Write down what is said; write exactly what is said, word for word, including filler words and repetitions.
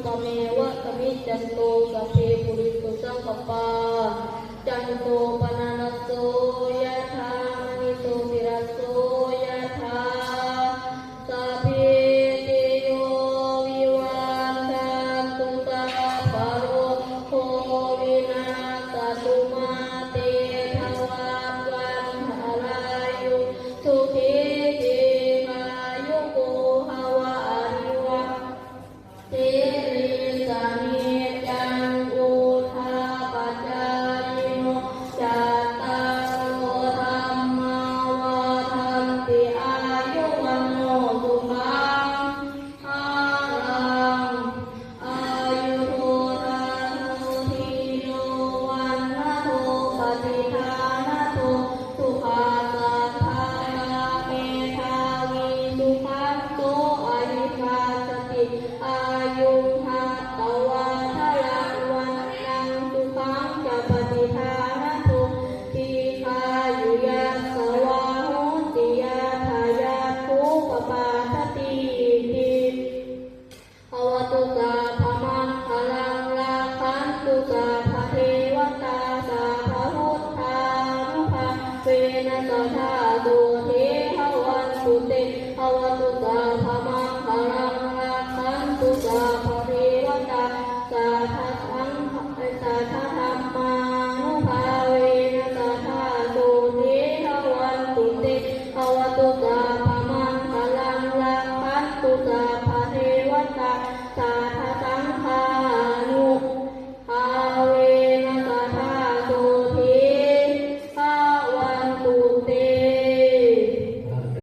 tvameva samijjhantu sabbe pūrentu saṅkappā, cando paṇṇaraso yathā, maṇi jotiraso yathā, sabbītiyo vivajjantu, sabbarogo vinassatu, mā te bhavatvantarāyo, sukhī dīghāyuko bhava. Abhivādanasīlissa niccaṃ vuḍḍhāpacāyino, cattāro dhammā vaḍḍhanti: āyu vaṇṇo sukhaṃ balaṃ. Āyudo dhanaṃ sotthi, balo vaṇṇo vaṇṇo paṭidānado, sukhā sadā kāyamedhāvī, sukhaṃ so adhigacchati. Āyu